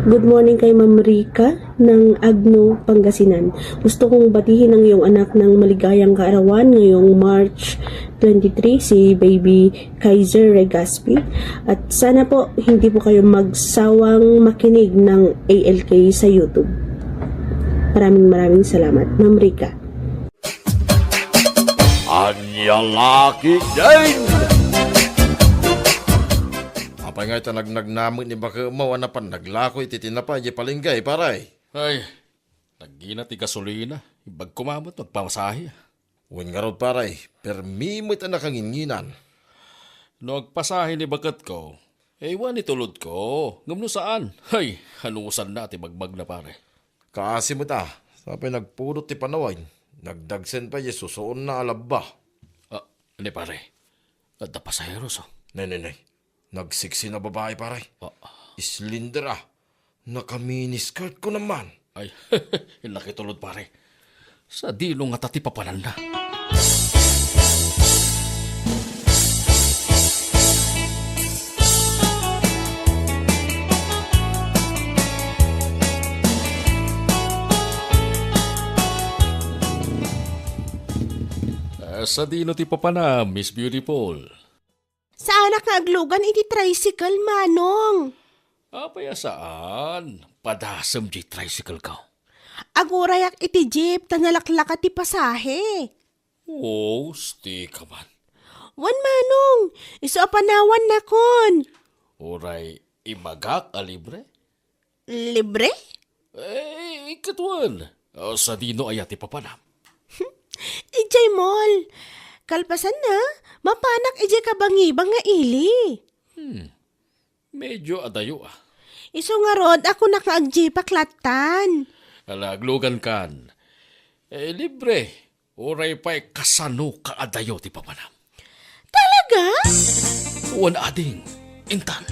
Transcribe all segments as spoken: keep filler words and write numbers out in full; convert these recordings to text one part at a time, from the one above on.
Good morning kay Ma'am Rica ng Agno, Pangasinan. Gusto kong batihin ang iyong anak ng maligayang kaarawan ngayong March twenty-three, si Baby Kaiser Regaspi. At sana po, hindi po kayo magsawang makinig ng A L K sa YouTube. Maraming maraming salamat, Ma'am Rica. Ania la ketdin! Apay nga ita nagnagnamit ni baket mo a napan naglako iti tinapay di palengke, pare? Ay, naggina ti gasolina. Imbag koma met no agpamasahe. Wen ngarud, pare, permi met a nakanginginan. No agpasahe ni baketko, e, iwan itulodko. Ngem no saan, hay, anusanna ti magmagna, pare. Kaasi met a, sapay nagpudot ti panawen, nagdagsen pay di susuonna a labba. Ah, ni pare, adda pasaheros, oh. Nay, nay, nay. Nagsiksi a babai, pare. Ah. Slender a. Naka-miniskirt ko naman. Ay, nakitulod, pare. Sadino ngata ti papananna? Ah, sadino ti papanam, Miss Beautiful? Saanak nga aglugan iti tricycle, Manong. Apay a saan? Padasem diay tricycle ko. Agurayak iti jeep ta nalaklaka ti pasahe. Oh, asti ka man. Wen, Manong, isu a panawannakon. Uray ibagak a libre? Libre? Eh, ket wen. Oh, sadino aya ti papanam? Idiay mall. Kalpasanna, mapanak idiay kabangibang nga ili. Hmm. Medyo adayo, ah. Isu ngarud, a kunak nga agjeepak lattan. Ala, aglugan kan. Eh, libre. Uray pay kasano kaadayo ti papanam. Talaga? Wen, ading. Intan.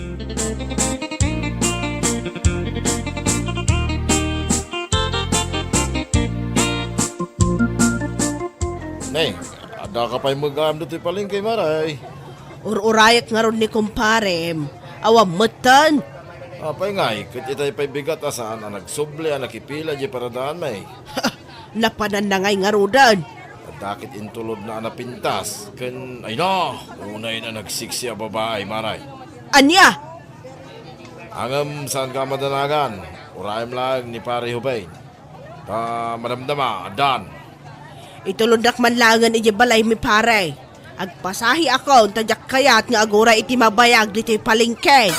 Nay, adda ka pay met gaam ditoy palengke, maray? Ur-urayak ngarud ni kumparem. Awan metten. Apay ngay, ket itay pay bigat a saan a nagsubli a nakipila diay paradaanmi. Napananna ngay ngaruden. Adda ket intulodna a napintas, ken, ay na, unay na nagsiksi a babai, maray. Ania? Ngem saanka a madanagan, urayem laeng ni Pare Jubin. Ta madamdama, addan. Itulodnak man laengen idiay balaymi, pare. Agpasaheakon ta diak kayat nga aguray iti mabayag ditoy palengke.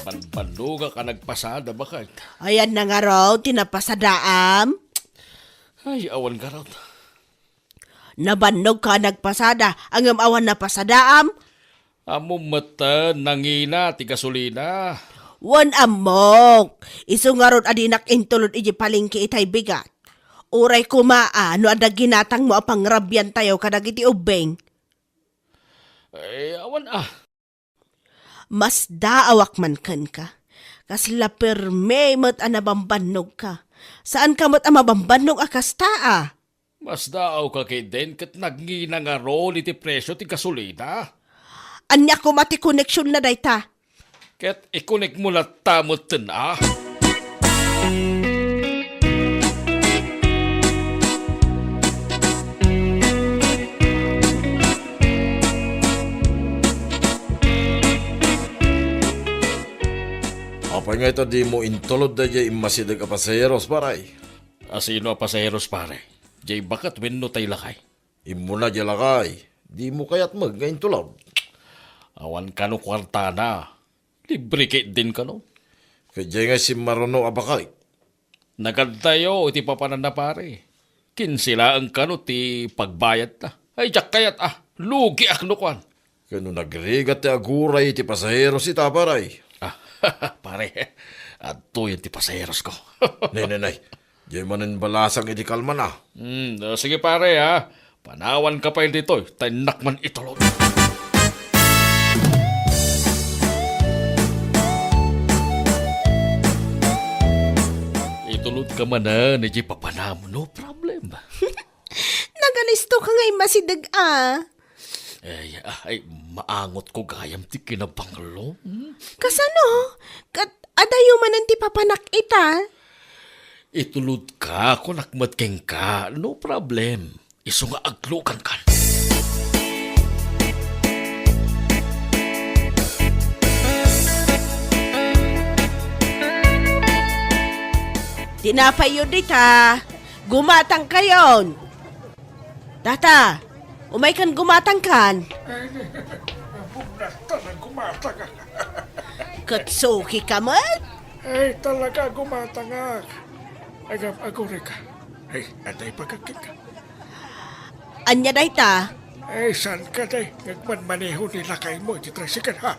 Banbannogak a nagpasada, baket. Ayanna ngarud ti napasadaam? Ay, awan ngarud. Nabannogka a nagpasada, ngem awan napasadaam? Ammom metten, nangina ti gasolina. Wen, ammok. Isu ngarud a dinak intulod idiay palengke itay bigat. Uray koma a no adda ginatangmo a pangrabiantayo kadagiti ubbing. Eh, awan a. Masdaawak man kenka. Kasla permi met a nabambannogka. Saanka met a mabambannog a kasta a. Masdaawka ketdin ket nangina ngarud iti presio ti gasolina. Ania koma ti koneksionna dayta? Ket ikonekmo latta metten a. Apay ngay ta dimo intulod daydiay immasideg a pasaheros, pare? A sino a pasaheros, pare? Diay baket wenno tay lakay? Immuna diay lakay. Dimo kayat met nga intulod? Awan kano kuartana. Libre ketdin kano. Ket diay nga simmaruno a baket. Nagadtayo iti papananna, pare. Kinse laeng kano ti pagbayadta. Ay, diak kayat a. Lugiak no kuan. Ket no nagrigat ti aguray iti pasaheros ita, pare. Ah, pare, adtoyen ti pasaherosko. Nay, nay, nay. Diay manen balasang iti kalmana. Hmm, ah, sige, pare, ha. Panawanka pay ditoy, ta innak man itulod. Itulodka manen iti papanam, no problem. Nagalisto ka nga immasideg a. Ay, ay, maangotko gayam ti kinabanglo. Hmm? Kasano? Ket adayo manen ti papanak ita? Itulodka, kunak met kenka, no problem. Isu nga aglugankan. Tinapayyo dita, gumatangkayon. Tata, umaykan gumatangkan. Ay, bumnasta na gumatang. Ket suki ka met? Ay, talaga, gumatangak. Agam, agurayka. Ay, atay pagkakita. Ania dayta? Ay, saan ka, day? Nagmanmaneho ni lakaymo iti tricycle, ha?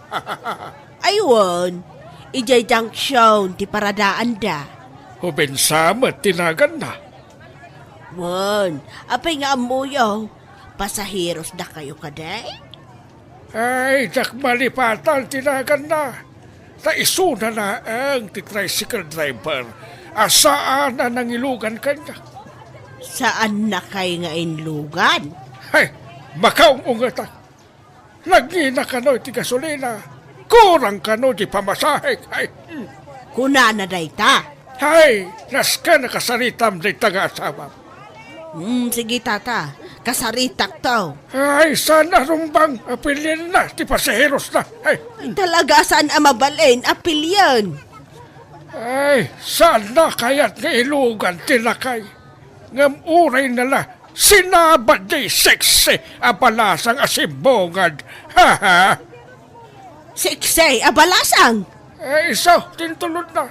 Ay, wen. Idiay junction ti paradaanda. Hubensa met ti naganna. Wen, apay nga ammoyo? Pasaheros dakayo kadi? Ay, diak malipatan ti naganna. Ta isuna laeng ti tricycle driver a saan a nangilugan kaniak. Saannakay nga inlugan? Ay, makaung-ungetak. Nagngina kano iti gasolina. Kurang kano ti pamasahek. Ay, hmm. Kunana dayta. Hay, nasken a kasaritam dayta nga asawam. Hmm, sige, tata. Kasaritak to. Ay, saan a rumbang a pilienna ti pasaherosna. Ay. Talaga saan a mabalin a pilien. Ay, saanna kayat nga ilugan ti lakay. Ngem uray na la, sinabat diay sexy a balasang a simbungad. Ha, ha? Sexy a balasang? Eh, isu, tintulod na.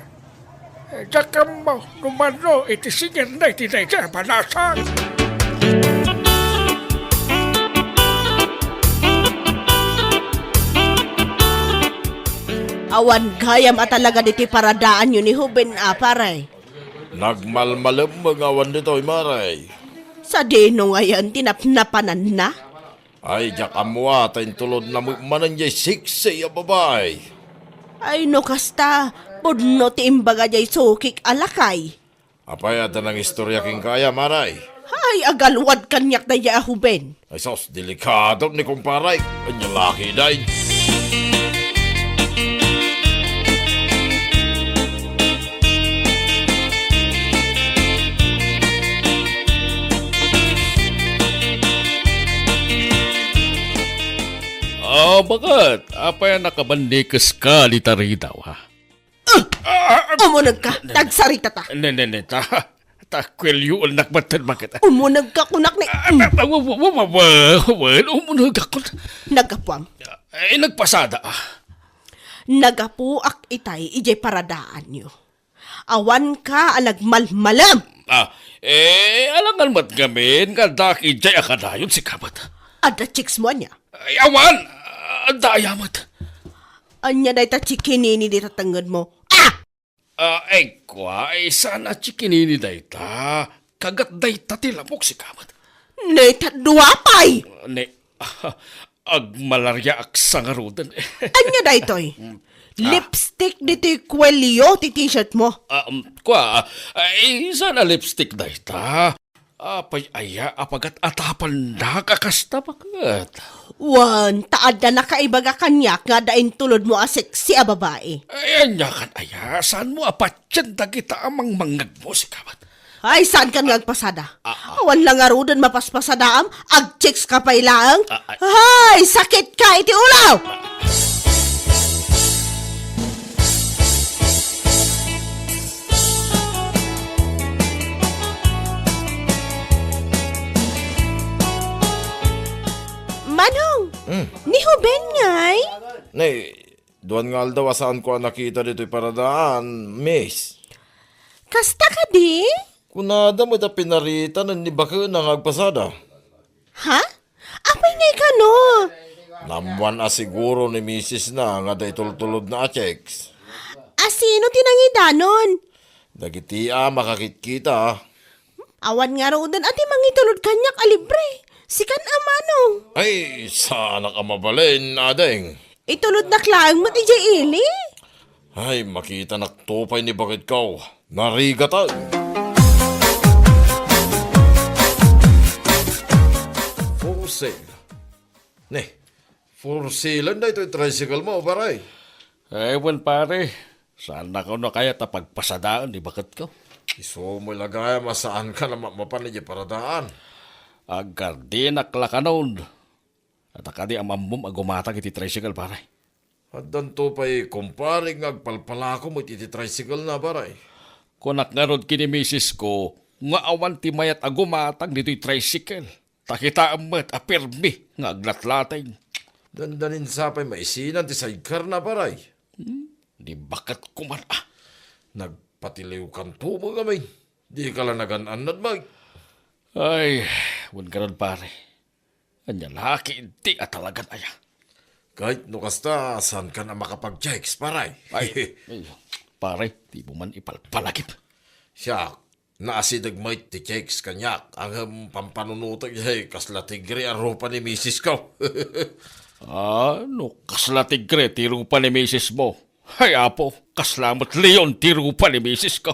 Eh, diak ammo, no mano, iti singer na iti dayta a balasang. Awan gayam a talaga ditoy paradaanyo ni Huben, a, pare. Nagmalmalem nga awan ditoy, mare. Sadino ngayen ti napnapananna? Ay, diak ammo a, ta intulod na met manen diay sexy a babai. Ay, no kasta, pudno ti imbaga diay sukik a lakay. Apay, adda nangistorya kenka aya, mare? Ay, agalwad kaniak daydiay a Huben. Ay, sus, delikado ni kumpare. Anya laki, day. Ah, baket? Apay a nakabannikes ka dita ridaw, ha? Ah, ah, umuneg ka, ta agsaritata. Ne, ne, ne, ta, ta, kuelyoennak batten, baket? Umuneg ka, kunak ni, ah, ah, ah, wa-, wa-, wa-, wa-, wa-, wa-, umuneg ako. Naggapuam. Eh, nagpasada, ah. Naggapuak itay idiay paradaanyo. Awanka a nagmalmalem. Ah, eh, alangan met ngamin nga addaak idiay a kadayon, sika met. Adda chicks mo ania? Ay, awan! Adda aya met. Ania dayta chikinini dita tengnged mo? Ah! Ah, ay, kua, ay, saan a chikinini dayta? Kagat dayta ti lamok, sika met. Ne, ta dua pay! Ne, agmalariaak sa ngaruden. Ania daytoy? Mm. Ah. Lipstick ditoy kuelyo ti t-shirt mo. Ah, um, kua, ah, ay, saan a lipstick dayta? Apay aya a pagat-atapannak a kasta, baket? Wen, ta adda nakaibaga kaniak nga adda intulod mo a sexy a babai. Ay, ania kan aya? Saan mo a patien dagita a mangmangngeg mo, sika met? Ay, saan kan nga agpasada? Ah, ah. Awan la ngaruden mapaspasadaam, agchicks ka pay laeng. Ah, ah. Hay, sakit ka iti ulo! Manong, hmm, ni Huben ngay? Nay, duan nga aldaw a saanko a nakita ditoy paradaan, miss. Kasta kadi? Kunada met a pinaritanen ni bakena nga agpasada. Ha? Apay ngay kano? Naammoan a siguro ni misisna nga adda itultulodna a chicks. A sino ti nangidanon? Dagiti a makakitkita. Awan ngaruden a ti mangitulod kaniak a libre. Sikan a manong. Ay, saanak a mabalin, ading. Itulodnak laeng met idiay ili. Ay, makitanak to pay ni baketko. Narigatan. For sale. Ne, for sale daytoy tricycle mo, pare. Ay, wen, pare. Saannakon kayat a pagpasadaen ni baketko. Isu met la gayam a saankan a mamapan idiay paradaan. Aggardinak la kanon. Adda kadi a maammom a gumatang iti tricycle, pare? Addanto pay kumpare nga agpalpalako met iti tricycle na, pare. Kunak ngarud ken ni misis ko nga awan ti mayat a gumatang ditoy tricycle. Ta kitaem met a pirmi nga aglatlating. Dandanin sa pay maisinan ti sidecar na, pare. Hmm? Di baket ko man, ah. Nagpatiliwkanto met ngamin. Dika la nagan-annad, Mike. Ay, wen ngarud, pare. Ania la ketdi a talagan aya? Ket no kasta, saankan a makapag-chicks, pare. Ay, ay, pare, dimo man ipalpalagip. Siak, naasideg met ti chicks kaniak, ngem pampanunotek diay kasla tigre a rupa ni misis ko. Ah, no kasla tigre ti rupa ni misis mo, ay, Apo, kasla met leon ti rupa ni misis ko.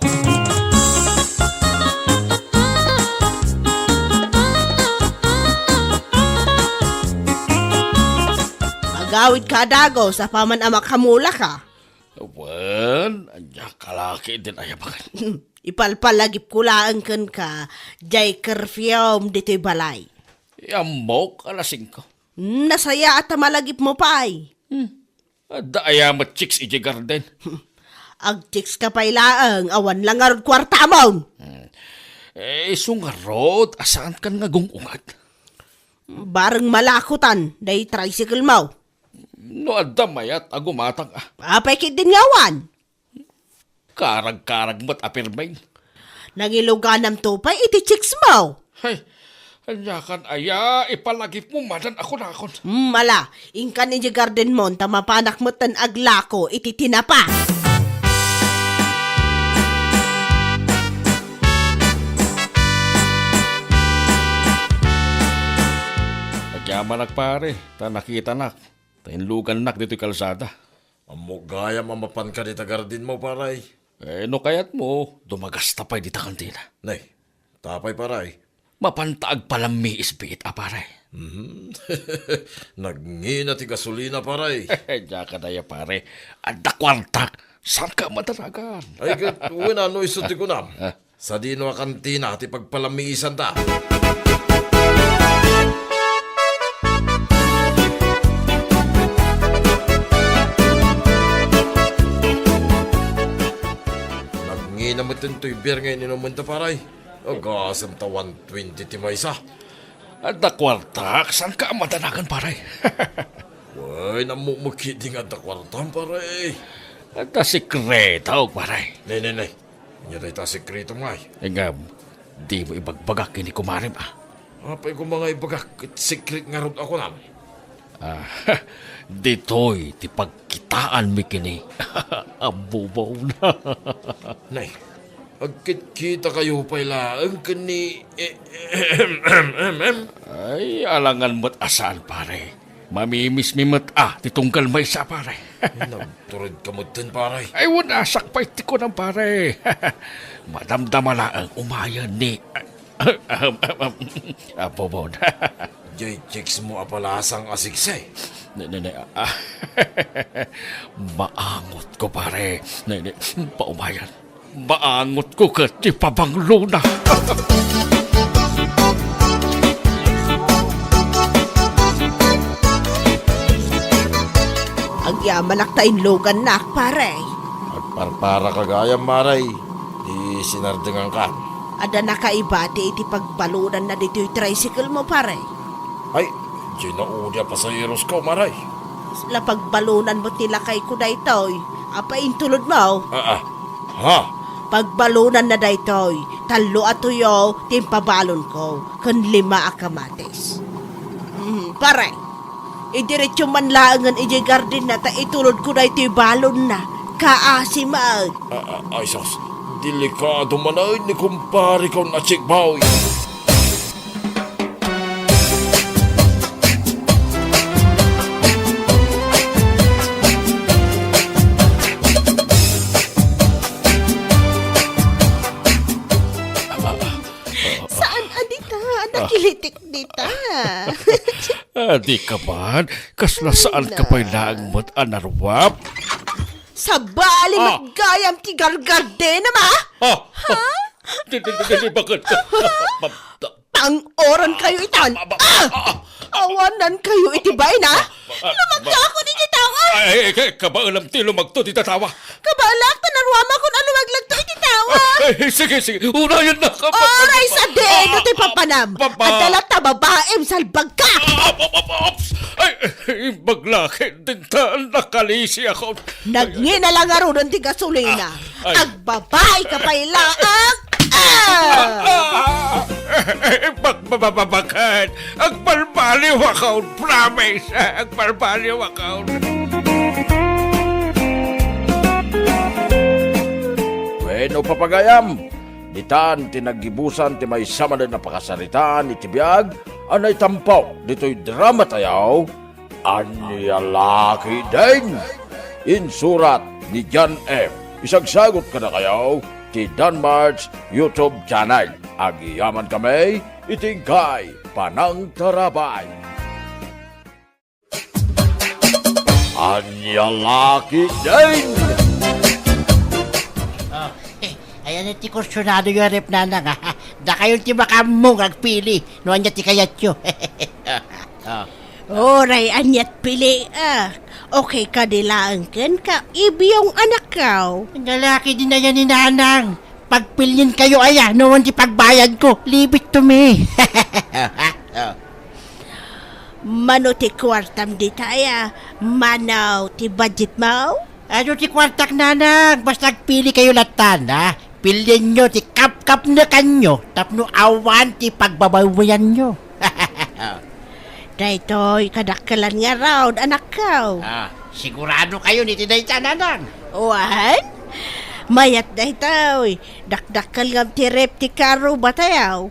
Agawidka a dagus, apaman a makamulaka. Wen, ania ka la ketdin aya baket? Ipalpalagipko laeng kenka, diay curfew ditoy balay. Ammok, alas singko. Hmm, nasayaat a malagipmo pay. Hmm. Adda aya met chicks idiay garden? Agchicks ka pay laeng, awan la ngarud kuartamon. Hmm. Eh, isu ngarud a saankan nga gung-unget. Bareng malakotan, diay tricycle mo. No adda mayat a gumatang, ah. Apay ketdin nga awan? Karag-karag met a pirmi. Nangiluganamto pay iti chicks mo. Hay, aniakan aya, ipalagipmo manen a kunakon. Hmm, ala, inkan idiay garden mo, ta mapanak metten aglako iti tinapa. Agyamanak, pare, ta nakitanak, ta inlugannak ditoy kalsada. Ammok gayam a mapanka dita garden mo, pare. Eh, no kayatmo, dumagasta pay dita kantina. Nay, tapay, pare. Mapanta agpalammiis biit a, pare. Mhm. Nagngina ti gasolina, pare. Diak a daya, pare. Adda kuartak. Saanka a madanagan? Ay, ket, wen, no isu ti kunam. Ah. Sadino a kantina ti pagpalammiisanta? Nagngina met toy beer nga ininumenta, pare. Agasem ta one twenty ti maysa. Adda kuartak, saanka a madanagan, pare? Wen, ammok met ketdi nga adda kuartam, pare. Adda sekreto, pare. Ne, ne, ne. Ania dayta a sekretom ngay? Ngem, dimo ibagbagak ken ni kumarem, ah. Apay koma nga ibagak ket sekret ngarud a kunam? Ah, ditoy ti pagkitaanmi ken ni Abubaw. Nay, agkitkitakayo pay laeng ken ni, eh, em, em, em, em. Ay, alangan met a saan, pare. Mamimismi met a ti tunggal maysa, pare. Nagturedka metten, pare. Ay, wen, asak pay ti kunam, pare. Madamdama laeng umayen ni Apo Bon. Jay chicks mo a palasang a siksi. Ne, ne, ne, ah. Maangotko, pare. Ne, ne, paumayan. Maangotko ket ti pabanglona. Agyamanak ta inlugannak, pare. Agparparaka gayam, pare, ti sinardengankan. Adda nakaibati iti pagbalonanna ditoy tricycle mo, pare? Ay, diay naudi a pasaherosko, pare. Kasla pagbalonanmo ti lakayko daytoy. Apay intulodmo? Ah, ah. Ha? Pagbalonanna daytoy, tallo a tuyo ti impabalonko, ken lima a kamatis. Mm, pare, idiretso man laengen idiay gardenna ta itulodko daytoy balonna. Kaasi met. Ah, ah, ay sus, delikado manen ni kumpareko a chick boy. Saan a dita? Nakilitik dita. Adi ka man, kasla saan ka pay laeng met a naruap? Sabali met gayam ti gargardenam, a? Ah! Ha? Di, di, di, di, di, bakit? Ba-, ba-, Pang-oran kayo itan. Ba-, ba-, Ah! ah, ah, Awanan kayo iti baina. ah, Lumagto ako diti tao, ah! Ay, ay, ay, kabaelam ti lumagto ti tatawa. Kabaelak ta naruamakon a lumaglagto iti tao, ah! Ay, ay, sige, sige. Unayan na ka. Oray sa diin ti papanam. Papa. Adda latta babaem salbagka. Ah, ah, ah, ah, ops. Ay, ay, imbag la ket dinta nakalisi ako. Nagngina la ngaruden ti gasolina. Ah, ay. Agbabae ka pay laeng. Ah! Ah! Bak-, ba-, ba-, ba-, bakit? Agbalbaliw ako, promise. Agbalbaliw ako. Wenno, papagayam, ditan ti naggibusan ti maysa manen a pakasaritaan iti biag a naitampo ditoy drama tayo, Ania La Ketdin. Insurat ni John F. Isagsagut kadakayo ti Danmart's YouTube channel. Agyamankami iti inkay panangtarabay. Ania La Ketdin. Oh, eh, ayan ti kursunado yo, Rep, Nanang, ah. Dakayon ti makaammo nga agpili no ania ti kayatyo. Oh. Uray, aniat pili, ah. Okay kadi laeng kenka, Ibyong anakko. Ania La Ketdin aya ni Nanang. Pagpilienkayo aya, no, ti pagbayadko. Leave it to me. Oh. Mano ti kuartam dita aya? Mano ti budgetmo? Adu ti kuartak, Nanang, basta agpilikayo lattan, ha? Pilienyo ti kapkapnekanyo tapno awan ti pagbabaybayanyo. Daytoy kadakkelan ngarud, anakko. Ah, sigurado kayo ni ti dayta, Nanang? Wen? Mayat daytoy. Dakdakkel ngem ti rep ti karrubatayo.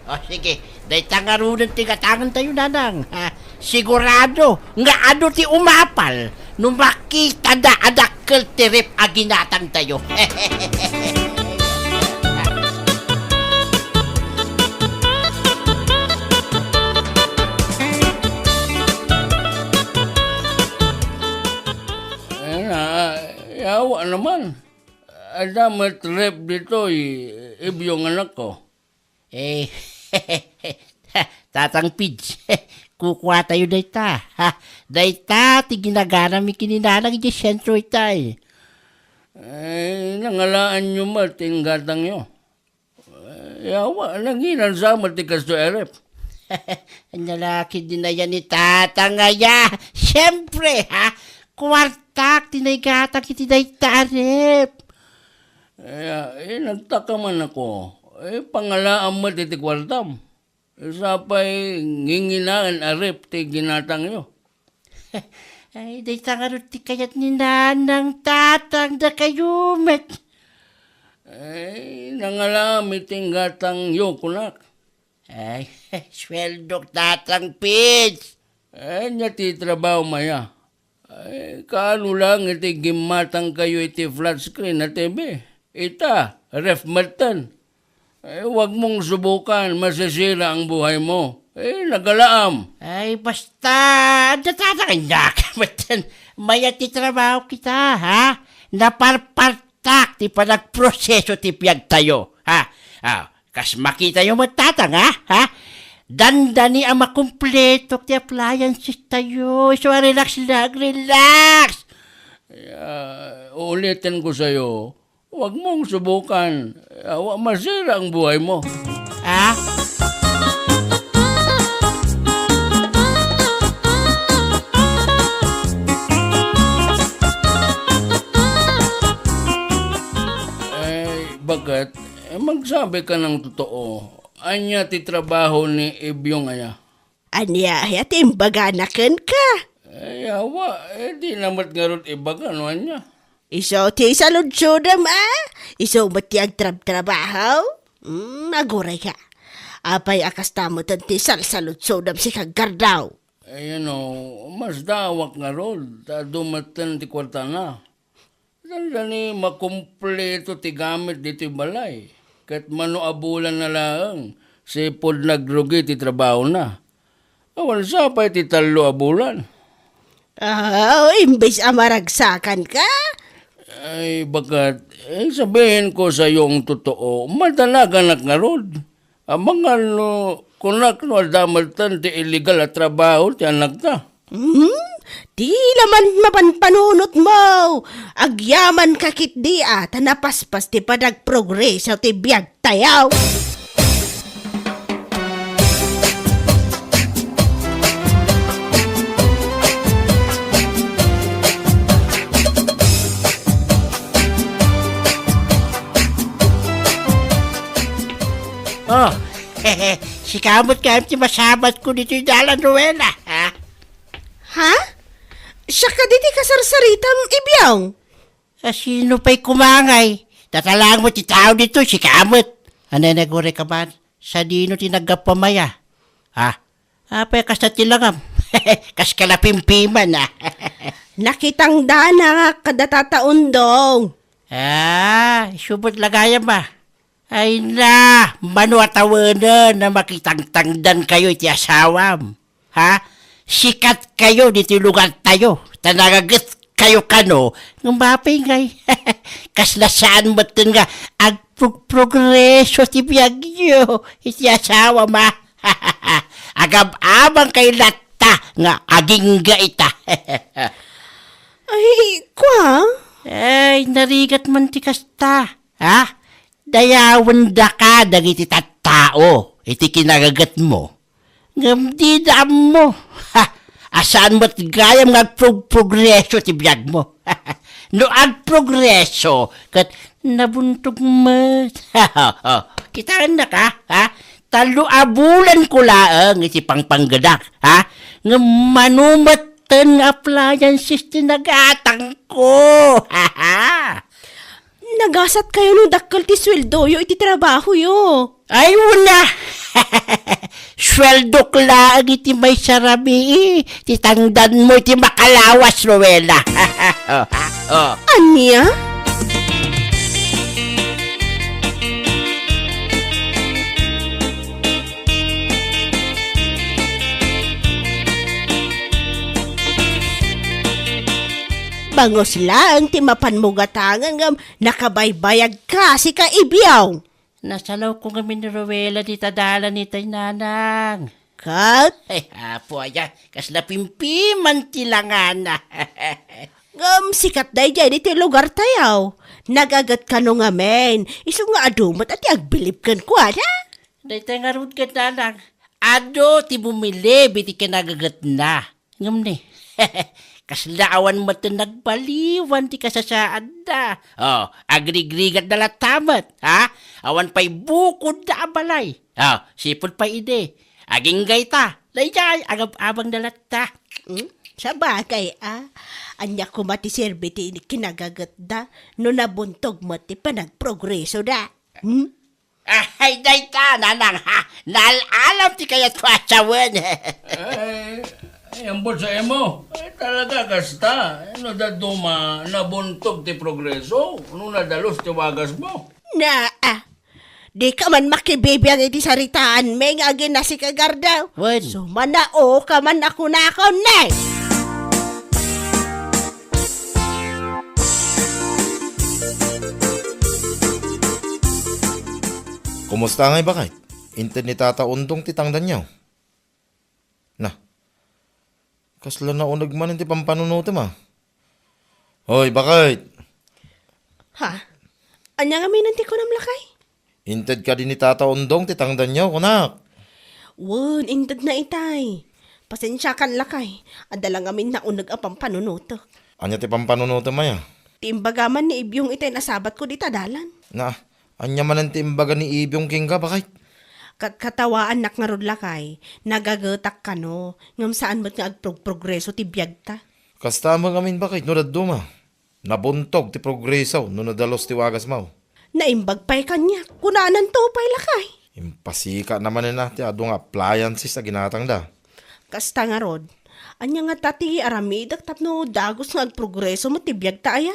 O, sige. Dayta ngaruden ti gatangentayo, Nanang. Ha? Sigurado nga adu ti umapal no makitada a dakkel ti rep a ginatangtayo. Ay, na, yawa naman. Adda met rep ditoy, Ibyong anakko. Eh, Tatang Pids, kukuatayo dayta, ha? Dayta ti ginaganami ken ni Nanang idiay sentro itay. Eh, nangalaanyo met ti inggatangyo. Eh, yawa, nanginansa met ti kastoy a rep. Ania La Ketdin aya ni Tatang aya? Siempre, ha? Kuartak ti naigatang iti dayta a rep. Eh, eh, nagtaka man ako. Eh, pangalaam met iti kuartam. Sapay nginginaen a rep ti ginatangyo. Ay, dayta ngarud ti kayat ni Nanang, Tatang, dakayo met. Ay, nangalaam iti inggatangyo, kunak. Ay, sueldok, Tatang Pids. Ania ti trabahom aya? Ay, kaano lang iti gimmatangkayo iti flat screen a T V? Ita, ref metten. Ay, wag mong subukan, masisira ang buhay mo. Eh, nagalaam. Ay, basta, adda tatang, ania ka metten. Mayat ti trabaho kita, ha? Naparpartak ti panagproseso ti biagtayo, ha? Ah, kas makitayo met, Tatang, ha? Ha? Dandani a makumpleto ti appliances tayo. So, relax lang, relax. Ah, ulitin ko sa'yo, wag mong subukan. Awa, masira ang buhay mo. Ha? Eh, bakit? Eh, magsabi ka ng totoo. Ania ti trabaho ni Ibyong aya? Ania aya ti imbagana kenka? Ay, awa, eh, di na met ngarud ibaga no ania. Isu ti saludsodem, a? Isu met ti agtrabtrabaho? Hmm, aguray ka. Apay a kasta metten ti salsaludsodem, sika, Gardaw? Ay, ano, masdaawak ngarud, ta adu metten ti kuartana. Dandani makumpleto ti gamit ditoy balay, ket mano a bulan na laeng, sipud nagrugi ti trabahona. Awan sa pay ti tallo a bulan. Ah, imbes a maragsakan ka? Ay, bakat, eh, sabihin ko sa iyong totoo, madalaganak ngarud. Amangan no, kunak no adda metten ti illegal a trabaho ti anakta. Hmm? Di naman mapanpanunot mo. Agyaman ka ketdi a, ta napaspas ti panagprogreso ti biag tayo. Oh, sika met kayat ti masabat ko ditoy dalan, Rowena, ha? Ha? Siak kadi ti kasarsaritam, Ibyong? A, sino pay koma ngay? Tatalaang mo ti tao ditoy, sika met. Anay, nagure ka man. Sadino ti naggapuam aya? Ha? Apay kasta ti langam? Kas ka napimpiman, ah. Nakitangdanak kada Tata Undong. Ah, isu met la gayam, ah. Ay na, mano a tawenen a makitangtangdan kayo iti asawam? Ha? Sikat kayo ditoy lugar tayo, ta nagaget kayo kano, ngem apay ngay? Kasla saan metten nga agprogprogreso ti biagyo iti asawam, a? Agab-abang kay latta nga agingga ita. Ay, kua? Ay, narigat man ti kasta, ha? Dayawendaka dagiti tattao iti kinagagetmo. Ngem dida ammo, ha, a saan met gayam nga agprog-, progreso ti biagmo. No agprogreso, ket nabuntog met. Kitaennak, ha? Tallo a bulanko laeng iti pangpanggedak, ha? Ngem mano metten nga appliances ti nagatangko. Nagasat kayo no dakkel ti sueldoyo iti trabahoyo. Ay, una! Sueldok laeng iti maisarami, ti tangdanmo iti makalawas, Rowena. Oh, oh. Ania? Bangus laeng ti mapanmo gatangen ngem nakabaybayag ka, sika Ibyong. Nasalawko ngamin ni Rowena dita dalan itay, nanang. Kat? Ay, apo aya, kasla pimpiman ti langana. Ngem sikat daydiay ditoy lugar tayo. Nagaget kano ngamin, isu nga adu met a ti agbilib kenkuana? Dayta ngarud ket, nanang, adu ti bumilib iti kinagagetna. Ngem ni, kasla awan metten nagbaliwan ti kasasaadda. Oh, agrigrigatda latta met, ha? Awan pay bukodda a balay. Oh, sipud pay idi. Agingga ita, daydiay, agab-abangda latta. Hmm? Sabagay, a. Ania koma ti serbi ti kinagagetda no nabuntog met ti panagprogresoda? Hmm? Ay, dayta, nanang, ha? Naal-alam ti kayatko a sawen. Ay, ay, ambot sa imo. Ay, talaga, kasta. No dadduma, nabuntog ti progreso, no nadalus ti wagasmo. Na, ah, di ka man makibibiag iti saritaanmi nga aginasikagardaw. Wen. Sumanao ka man a kunakon, ne? Kumusta ngay, baket? Inted ni Tata Undong ti tangdanyo? Na, kasla nauneg manen ti pampanunotem, a. Hoy, baket! Ha? Ania ngamin ti kunam, lakay? Inted kadi ni Tata Undong ti tangdanyo, kunak? Wen, intedna itay. Pasensiakan, lakay. Adda la ngamin nauneg a pampanunotek. Ania ti pampanunotem aya? Ti imbaga man ni Ibyong itay nasabatko dita dalan. Na, ania manen ti imbaga ni Ibyong kenka, baket? Kat-, katawaannak ngarud, lakay. Nagagetak kano, ngem saan met nga agprog-, progreso ti biagta. Kasta met ngamin, baket, no dadduma. Nabuntog ti progreso no nadalus ti wagasmo. Naimbag pay kaniak, kunananto pay, lakay. Impasika na manen a ti adu nga appliances a ginatangda. Kasta ngarud, ania ngata ti aramidek tapno dagus nga agprogreso met ti biagta aya?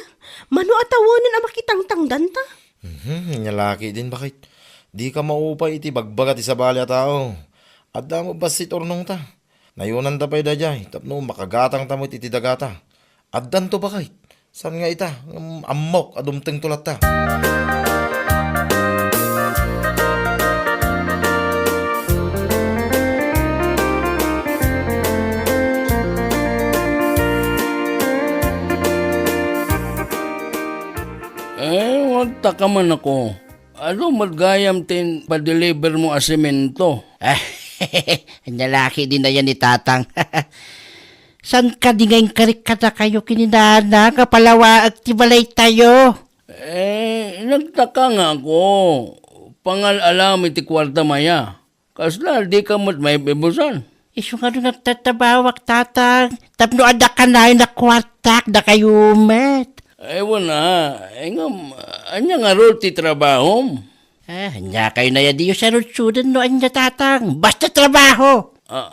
Mano a tawenen a makitangtangdanta? Mhm, ania la ketdin, baket. Dika maupay iti bagbaga ti sabali a tao. Adda met bassit urnongta. Nayonanda pay daydiay tapno makagatangta met iti dagata. Addanto baket. Saan nga ita, ngem ammok a dumtengto latta. Eh, agtaka man ako. Adu met gayam ti padeliver mo a semento? Ania la ketdin aya ni Tatang. Saan kadi nga inkarik kadakayo ken ni Nana nga palawaek ti balaytayo? Eh, nagtaka nga ako. Pangal-alam iti kuartam aya. Kasla, dika met maibibusan. Isu nga no nagtatrabahoak, Tatang, tapno adda kanayon a kuartak, dakayo met. Ay, wen a. Ay, ngem, ania ngarud ti trabahom? Ah, ania kayo na ya diyo sarudsuden no ania, Tatang? Basta trabaho! Ah,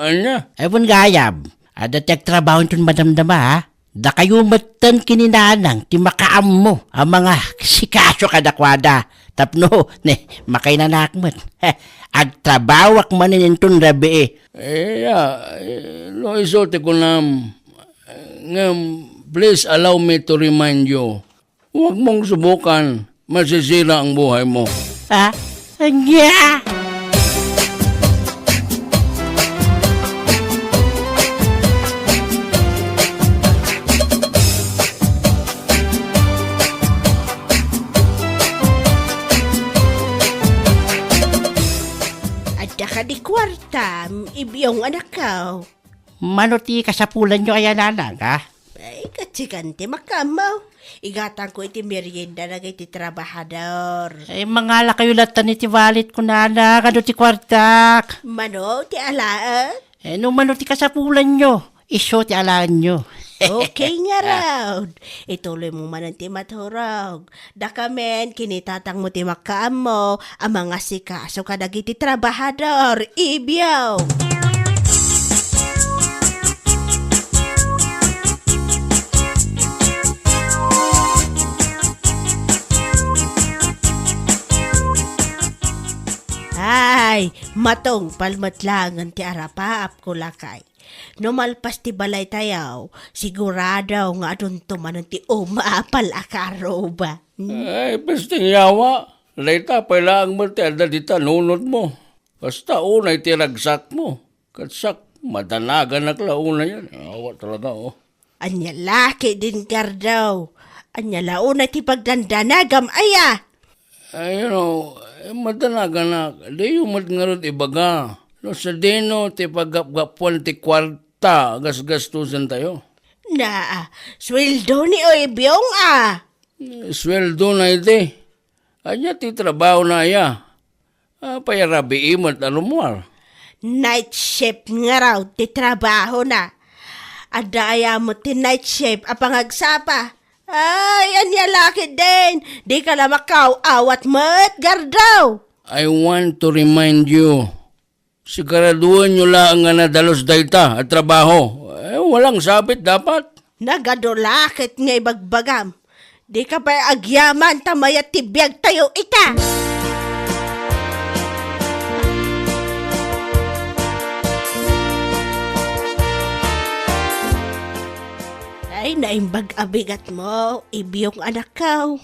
ania? Ay, wen gayam. Adda ti agtrabaho inton madamdama, ha? Dakayo metten ken ni Nanang ti makaammo a mangasikaso kadakuada tapno ne, makainanaak met. Agtrabahoak manen inton rabii. Eh, ya, eh, no isu ti kunam, ngem please allow me to remind you, huwag mong subukan. Masisira ang buhay mo. Ha? Ania? Adda kadi kuartam, Ibyong anakko? Mano ti kasapulanyo aya, Nanang, ha? Ay, katsikan ti makaammo. Igatangko iti merienda dagiti trabahador. Ay, mangalakayo latta iti walletko, Nanang, adu ti kuartak? Mano ti alaen? Eh, no mano ti kasapulanyo, isu ti alaenyo. Okay ngarud. Ituloy mo manen ti maturog. Dakamin, ken ni Tatang mo ti makaammo a mangasikaso kadagiti trabahador, Ibyo. Ay, matungpal met laengen ti arapaapko, lakay. No malpas ti balaytayo, sigurado nga adunto manen ti umapal a karuba. Hmm? Ay, pesting yawa. Dayta pay laeng met ti adda dita nunotmo. Basta unay ti ragsakmo. Ket siak, madanaganak la unayen. Awa talaga, oh. Ania la ketdin, Gardo? Ania la unay ti pagdandanagam aya? Ay, you know, eh, madanaganak, diyo met ngarud ibaga no sadino ti paggapgapuan ti kuarta a gasgastusentayo. Na, sueldo ni Oy Byong, a. Eh, sueldona iti. Ania ti trabahona aya? Apay a rabii met a rummuar? Night shift ngarud ti trabahona. Adda aya met ti night shift a pangagsapa? Ay, ania la ketdin? Dika la makaaw-awat met, Gardo! I want to remind you, siguradoenyo laeng nga nadalus dayta a trabaho. Eh, walang sabit dapat. Nagadu la ket nga ibagbagam. Dika pay agyaman ta mayat ti biagtayo ita. Ay, naimbag a bigatmo, Ibyong anakko.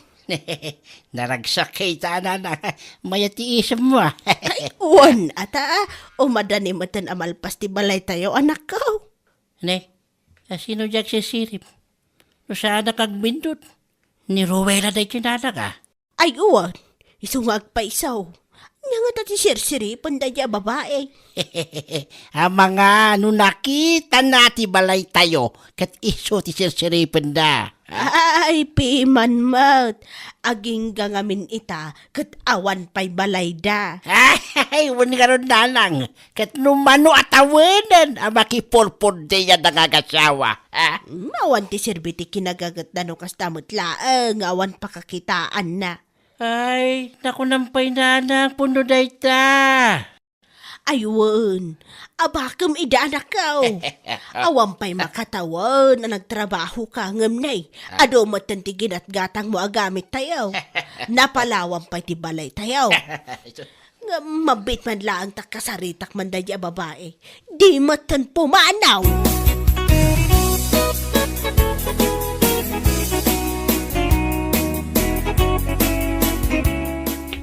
Naragsak kay ta, Nanang. Mayat ti isemmo, a. Ay, wen, ata, a. Umadani metten a malpas ti balaytayo, anakko. Ne, a, sino diay agsisirib? No saanak agbindot, ni Ruela daytoy, Nanang, a. Ay, wen, isu nga agpayso. Ania ngata ti sirsiripenda diay a babai? Amangan no nakitana ti balaytayo, ket isu ti sirsiripenda. Ay, piman met. Agingga ngamin ita, ket awan pay balayda. Ay, wen ngarud, Nanang, ket no mano a tawenen a makipurpurdeyada nga agassawa, a? Mm, awan ti serbi ti kinagagetna no kasta met laeng nga awan pakakitaanna. Ay, nakunam pay, Nanang, pudno dayta. Ay, wen, abakem ida, anakko. Awan pay makatawen a nagtrabahoka, ngem nay, adu metten ti ginatgatangmo a gamittayo. Napalawan pay ti balaytayo. Ngem mabiit man laeng ta kasaritak man daydi a babai. Di metten pumanaw.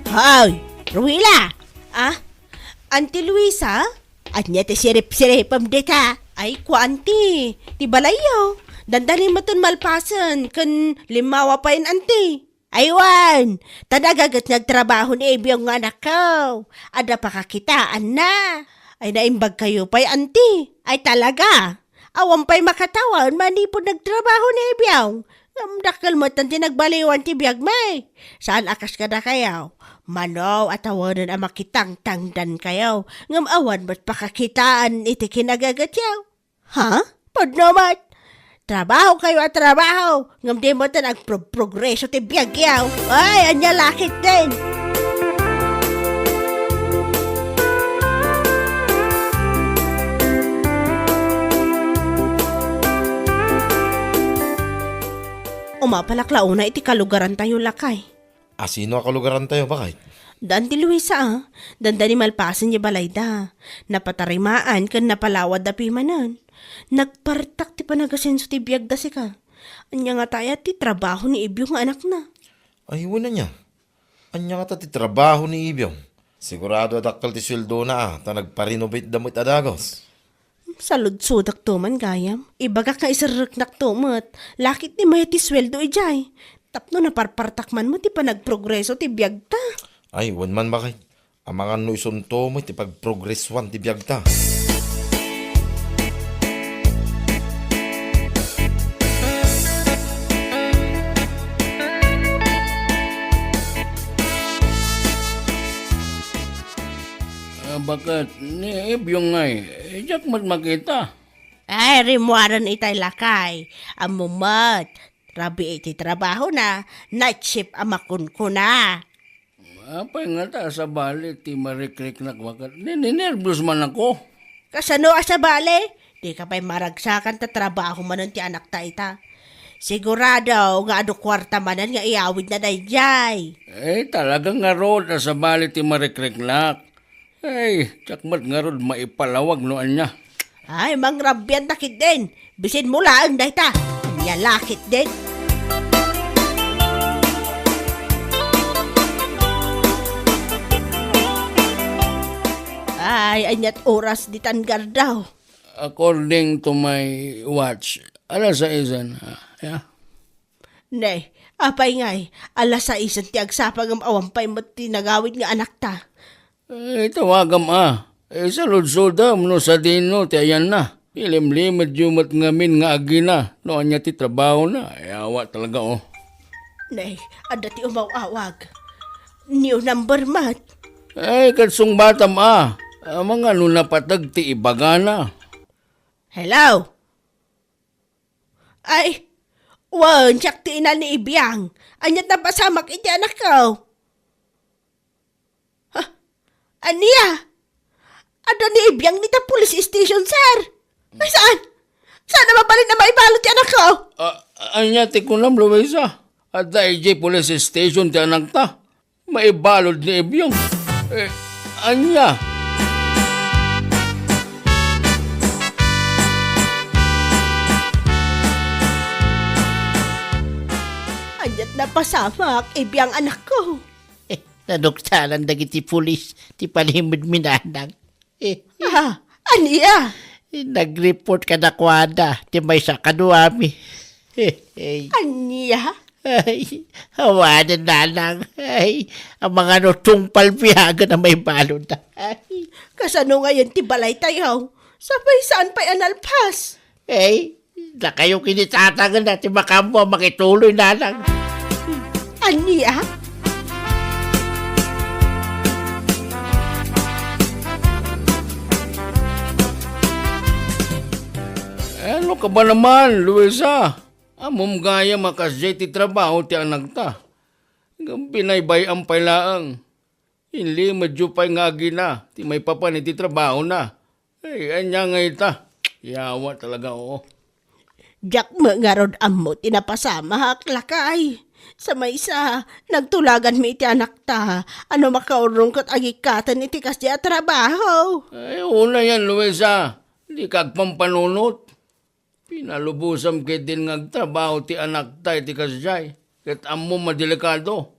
Hoy, Ruila! Ah? Auntie Luisa? Ania ti sirip-siripem dita? Ay, kua, Auntie, ti balayyo. Dandani metten malpasen ken limmawa payen, Auntie. Ay wen, ta nagaget nga agtrabaho ni Ibiong nga anakko. Adda pakakitaanna. Ay naimbagkayo pay, Auntie. Ay talaga. Awan pay makatawen manipud nagtrabaho ni Ibiong. Ngem dakkel met ti nagbaliwan ti biagmi. Saan a kas kadakayo. Mano a tawenen a makitangtangdankayo. Ngem awan met pakakitaan iti kinagagetyo. Ha? Pudno met! Trabaho kayo a trabaho, ngem di met agprogrogreso ti biagyo. Ay, ania la ketdin? Umapalak la unay iti kalugarantayo, lakay. A sino a kalugarantayo, baket? Daan ti Luisa, a. Dandani malpasen ti balayda. Napatarimaan ken napalawadda pimanen. Nagpartak ti panagasenso ti biagda sika. Ania ngata aya ti trabaho ni Ibiong nga anakna? Ay, wen ania. Ania ngata ti trabaho ni Ibiong? Sigurado a dakkel ti sueldona, a, ta nagpa-renovate'da met a dagus. Saludsodakto man gayam. Ibagak nga iserreknakto met. La ketdi mayat ti sueldo idiay. Tapno naparpartak man met ti panagprogreso ti biagta. Ay, wen man, baket. Amangan no isunto met ti pagprogresoan ti biagta. Ah, baket ni Ibiong ngay, diak met makita. Ay, rimmuaren itay, lakay. Ammom met, rabii ti trabahona, night shift a makunkuna. Apay ngata a sabali ti marikriknak, baket? Ni-, ninerbios man ako. Kasano a sabali? Dika pay maragsakan ta trabaho manen ti anakta ita. Sigurado nga adu kuarta manen nga iyawidna daydiay. Eh, talaga ngarud a sabali ti marikriknak. Ay, diak met ngarud maipalawag no ania. Ay, mangrabianta ketdin. Bisinmo laeng dayta. Ania la ketdin? Ay, aniat oras ditan gardaw? According to my watch, alas saisen, ah, yeah. Ne, apay ngay, alas saisen ti agsapa ngem awan pay met ti nagawid nga anakta. Eh, tawagam a. Eh, saludsodam no sadino ti ayanna. Ilimlimedyo met ngamin nga agina no ania ti trabahona. Yawa talaga, oh. Ne, adda ti umaw-awag. New number met. Eh, ket sungbatam a. Amangan no napateg ti ibagana. Hello? Ay, wen, siak ti ina ni Ibiang. Aniat napasamak iti anakko? Ha? Ania? Adda ni Ibiang dita police station, sir. Ay, saan? Saan a mabalin a maibalud ti anakko? Ah, ania ti kunam, Luisa? Adda idiay police station ti anakta. Maibalud ni Ibiong. Eh, ania? Aniat napasamak, Ibiang anakko? Eh, naduktalan dagiti pulis ti panimedmi, nanang. Ah, ania? Nag-report kadakuada ti maysa a kaduami. Ania? Ay, awanen, nanang. Ay, amangan no tungpal biagen a maibalud. Ay. Kasano ngayen ti balaytayo? Sapay saan pay a nalpas? Ay, dakayo ket ni tatang ti makaammo a makituloy, nanang. Ania? Ano ka ba naman, Luisa? Ammom gayam a kasdiay ti trabaho ti anakta. Ngem binaybay-am pay laeng. Inlimedyo pay nga agina ti maipapan iti trabahona. Ay, ania ngay ita? Yawa talaga, oo. Diak met ngarud ammo ti napasamak, lakay. Sa maysa, nagtulaganmi iti anakta a no makaurrong ket agikkaten iti kasdi a trabaho. Ay, unayen, Luisa. Dika agpampanunot. Pinalubosam ketdin nga agtrabaho ti anakta iti kasdiay, ket ammom a delikado.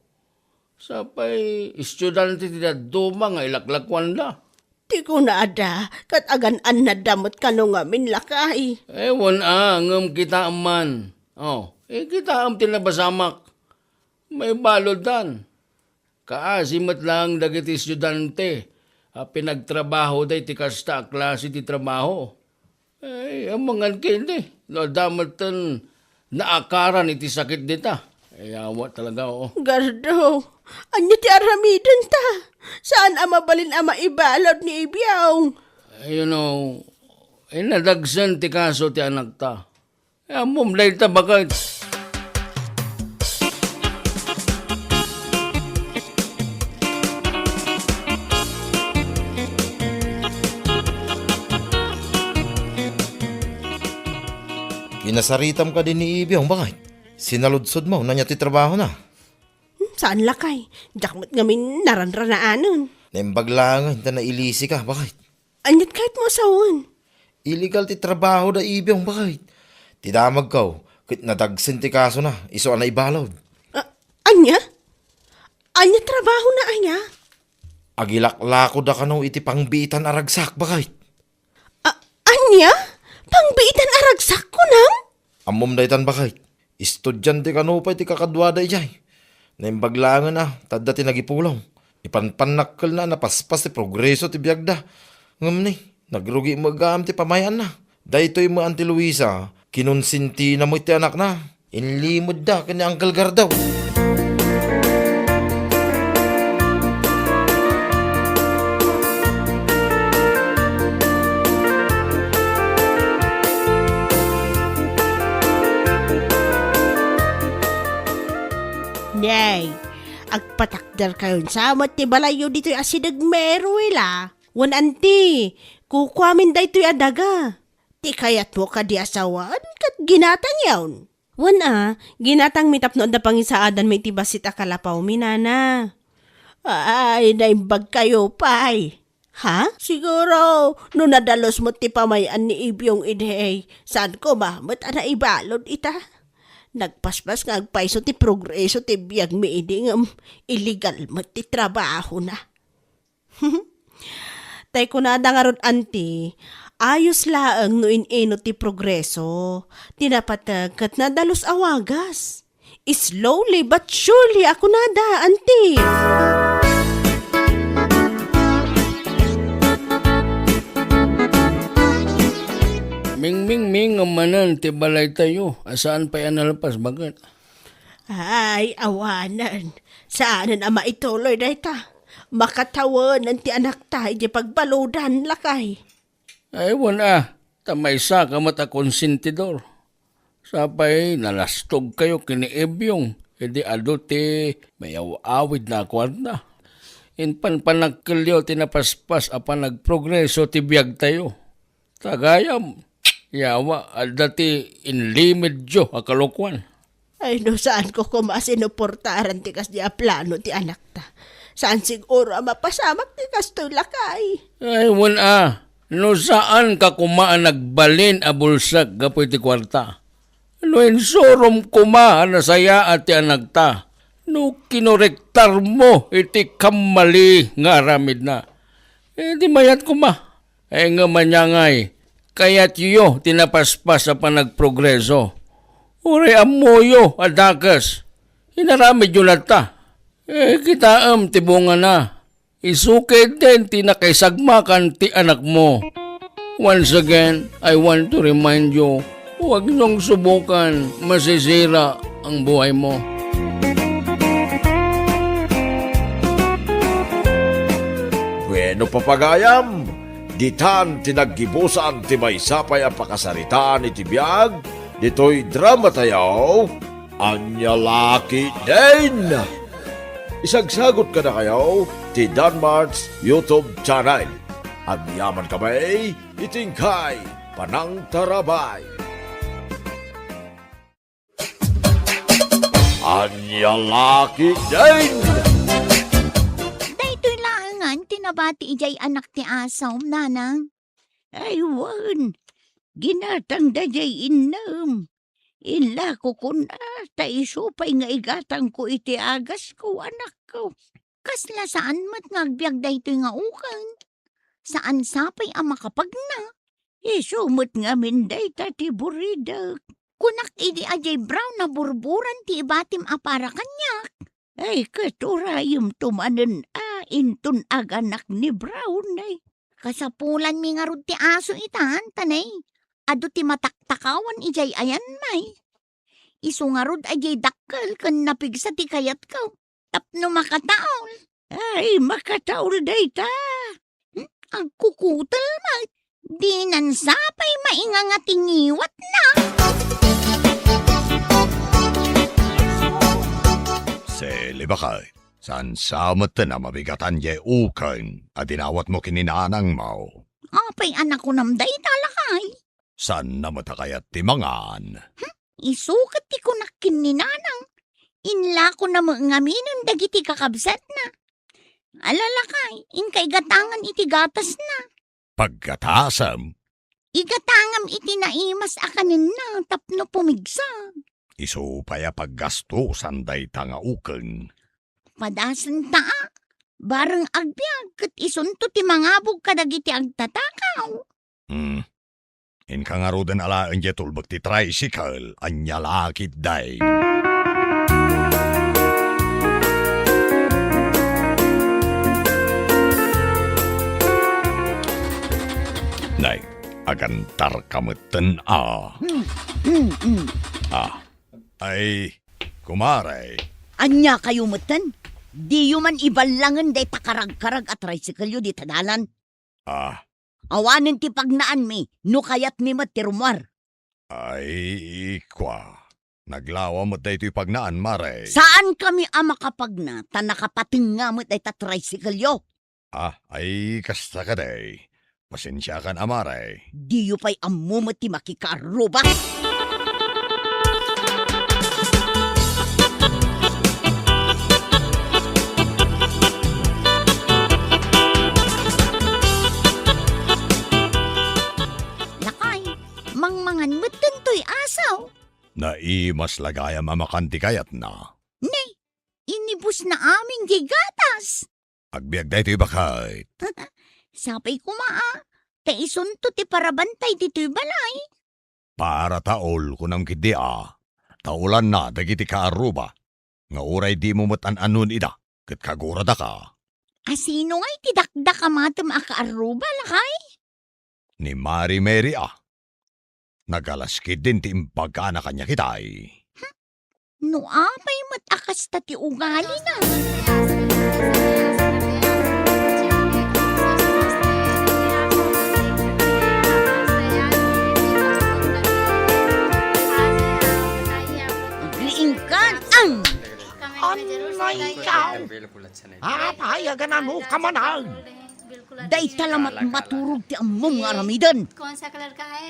Sapay, estudiante ti dadduma nga ilaklakuanda. Ti kunada, ket agan-annadda met kano ngamin, lakay. Ewan a, ngem kitaem man. Oh, eh, kitaem ti napasamak. Maibaluddan. Kaasi met laeng dagiti estudiante a pinagtrabahoda iti kasta a klase ti trabaho. Ay, amangan ketdi no adda metten naakaran iti sakit dita. Ay, awa talaga, oo. Gardo, ania ti aramidenta? Saan a mabalin a maibalud ni Ibiong? You know, inadagsen ti kaso ti anakta. Ammom dayta, baket. Kinasaritam kadi ni Ibiong, baket? Sinaludsodmo no ania ti trabahona? Hmm, saan, lakay. Diak met ngamin naranranaanen. Naimbag laengen ta nailisika, baket? Aniat kayatmo a sawen? Illegal ti trabaho da Ibiong, baket. Ti damagko, ket nadagsen ti kasona, isu a naibalud. A-, ania? Ania trabahona aya? Agilaklako da kano iti pangbiitan a ragsak, baket. A-, ania? Pangbiitan a ragsak, kunam? Ammom daytan, baket. Estudiante kano pay ti kakaduada idiay. Naimbag laengen a, ta adda ti nagipulong. Ipanpannakkelna a napaspas ti progreso ti biagda. Ngem ni, nagrugi met gayam ti pamay-anna. Daytoy met, Auntie Luisa, kinonsentina met ti anakna. Inlimedda ken ni Uncle Gardo. Nay, agpatakderkayon sa met ti balayyo ditoy asideg, Meruel a. Wen, Auntie, kukuamin daytoy a daga. Ti kayatmo kadi a sawen ket ginatangyon? Wen a, ginatangmi tapno adda pangisaadanmi iti bassit a kalapawmi, nana. Ay, naimbagkayo pay. Ha? Siguro, no nadalus met ti pamay-an ni Ibiong idi, saan koma met a naibalud ita? Nagpaspas nga agpayso ti progreso ti biagmi idi ngem illegal met ti trabahona. Tay kunada ngarud, Auntie, ayos laeng no in-inut ti progreso. Ti napateg ket nadalus a wagas. Slowly but surely a kunada, Auntie. Mingmingmingem manen ti balaytayo a saan pay a nalpas, baket? Ay, awanen. Saanen a maituloy dayta. Makatawanen ti anakta idiay pagbaludan, lakay. Ay, wen a, ta maysaka met a konsentidor. Sapay, nalastogkayo ken ni Ebiong, idi adu ti mayaw-awidna a kuarta. Impanpanakkelyo ti napaspas a panagprogreso ti biagtayo. Ta gayam, yawa, adda ti inlimedyo a kalokuan. Ay, no saanko koma a sinuportaran ti kasdi a plano ti anakta. Saan siguro a mapasamak ti kastoy, lakay. Ay, wen a, no saanka koma a nagbalin a bulsek gapu iti kuarta. No insurom koma a nasayaat ti anakta, no kinorektarmo iti kammali nga aramidna, eh, di mayat koma. Ay, ngem ania ngay, kayatyo ti napaspas a panagprogreso? Uray ammoyo a dakes, inaramidyo latta. Eh, kitaem ti bungana. Isu ketdin ti nakaisagmakan ti anakmo. Once again, I want to remind you, huwag niyong subukan, masisira ang buhay mo. Bueno, papagayam, ditan ti naggibusan ti maysa pay a pakasaritaan iti biag ditoy drama tayo, Ania La Ketdin. Isagsagut kadakayo ti Danmart's YouTube channel. Agyaman kami iti inkay panangtarabay. Ania la ketdin? Daytoy laengen ti nabati idiay anak ti asom, nanang. Ay, wen, ginatangda diay innem. Inlako kuna, ta isu pay nga igatangko iti agasko, anakko. Kasla saan met nga agbiag daytoy nga uken. Saan sapay a makapagna. Isu met ngamin dayta ti buridek. Kunak idi a diay brown a burburan ti ibatim a para kaniak. Ay, ket urayemto manen a inton aganak ni brown, ay. Kasapulanmi ngarud ti aso itan, ta nay, adu ti mataktakawan idiay ayanmi. Isu ngarud a diay dakkel ken napigsa ti kayatko tapno makataol. Ay, makataol dayta. Hmm, agkukutel met. Dinan sapay mainganga ti ngiwatna. Sili, baket, saan sa met a mabigatan diay uken a dinawatmo ken ni nanangmo? Apay a nakunam dayta, lakay? Saanna met a kayat ti mangan? Hmm? Isu ket ti kunak ken ni nanang. Inlakona met ngaminen dagiti kakabsatna. Ala, lakay, inka igatangan iti gatasna. Paggatasem? Igatangam iti naimas a kanenna tapno pumigsa. Isu pay a paggastosan dayta nga uken. Padasenta a, bareng agbiag ket isunto ti mangabog kadagiti agtatakaw. Hmm. Inka ngaruden alaen diay tulbek ti tricycle, ania la ketdin? Nay, agantarka metten a. Hmm, hmm, hmm. Ah, ay, kumare. Ania kayo metten? Diyo man iballangen dayta karagkarag a tricycle-yo dita dalan? Ah. Awanen ti pagnaanmi, no kayatmi met ti rummuar. Ay, kua. Naglawa met daytoy pagnaan, mare. Saankami a makapagna, ta nakapatengnga met dayta tricycle-yo. Ah, ay, kasta kadi. Pasensiakan a, mare. Diyo pay ammo met ti makikaarruba. Lakay, mangmangan met daytoy asaw. Naimas la gayam a makan ti kayatna. Ne, inibusna amin diay gatas. Agbiag daytoy, baket. Sapay koma a, ta isunto ti parabantay ditoy balay. Para taol, kunam ketdi a. Taolanna dagiti kaarruba. Nga uray dimo met an-annon ida, ket kaguradaka. A sino ngay ti dakdak a matem a kaarruba, lakay? Ni Mari Mary a. Nagalas ketdin ti imbagana kaniak itay. No apay met a kasta ti ugalina. Agriingkan ang Anay ikaw! Apay a ganano ka manen? Dayta la met maturog ti ammom nga aramiden.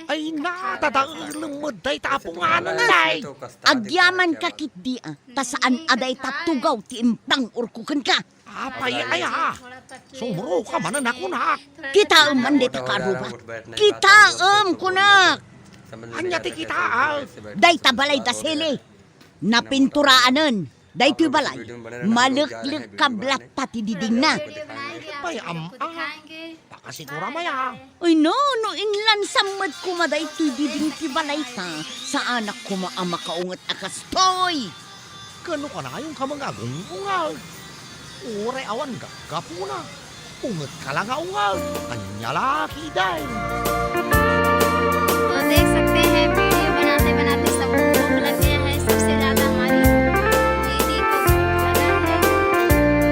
Ay, nadadaelem met dayta a punganen, nay. Agyamanka ketdi a, ta saan a dayta tugaw ti impang-urko kenka. Apay aya? Sumro ka manen a kunak. Kitaem man dayta kaarruba. Kitaem, kunak. Ania ti kitaak? Dayta balay da Sili. Napinturaanen. Daytoy balay, maleklekkab latta ti didingna. Pay am-, ah, pakasiguram aya. Ay, no, no inlansam met koma daytoy diding ti balayta, saanak koma a makaunget a kastoy. Ken no kanayonka nga agung-ungag, uray awan gapgapuna. Ungetka la nga ungag, ania la ketdin? तो देख सकते हैं, वीडियो बनाते बनाते सब भूख लग गया है, सबसे ज्यादा हमारी दीदी को भूख लगा है।